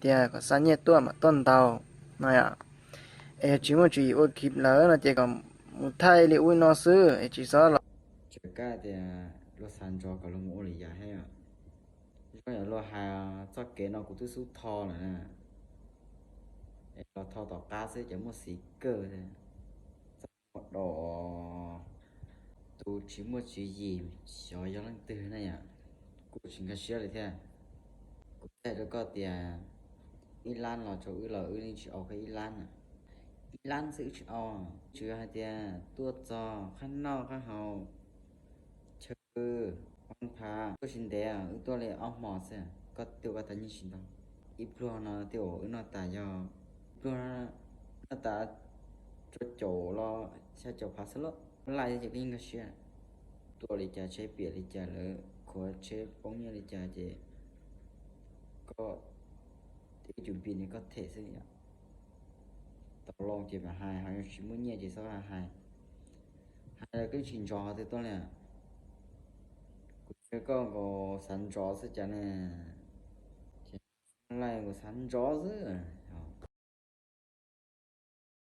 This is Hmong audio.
tias kom xa nyiaj tuaj mam tuaj ntaus no yom. Es yog tsis muaj tswv yim ua kiv lawm no ces kom mus thaij li ub li no xwb es tsis txhob los. Tsis kaj tias luag xav ntsoov kom luag mus ua li yam thiab. Zoo yam luag hais txoj kev no kuv twb xub tho lawm na. Es los tho tom qab xwb ces muaj xiv kawg thiab. Txoj moo dom tus tsis muaj tswv yim xyov yog leej twg na yom. Kuv tsis nkag siab li thiab. Kuv teb rau koj tias ib lab los rau wb los wb yeej tsis au koj ib lab na. Ib lab xwb wb tsis au, tsuas hais tias tuaj txog qhab noj qhab haus, chaw pw, pab phav tuaj tsis ntev, wb tuaj li ob hmo xwb koj tuaj koj tau nyiaj tsis ntau. Ib pluag no tej uas wb noj tas yog, ib pluag noj tas rau caum los xya caum phav xwb lauj. Laj ces koj yeej nkag siab. Tuaj li cas tsheb piam li cas lawv khuav tsheb poob nyiaj li cas ces koj ib cum npis li koj them xwb yom. Tau loo ces mam hais, ho yog tsis muaj nyiaj ces txhob hais. Hais los koj tsis ntsoov qhov twg tuaj li. Kuv ntsia koj nkaus xav ntsoov xwb cas ne. Ces laj nkaus xav ntsoov xwb.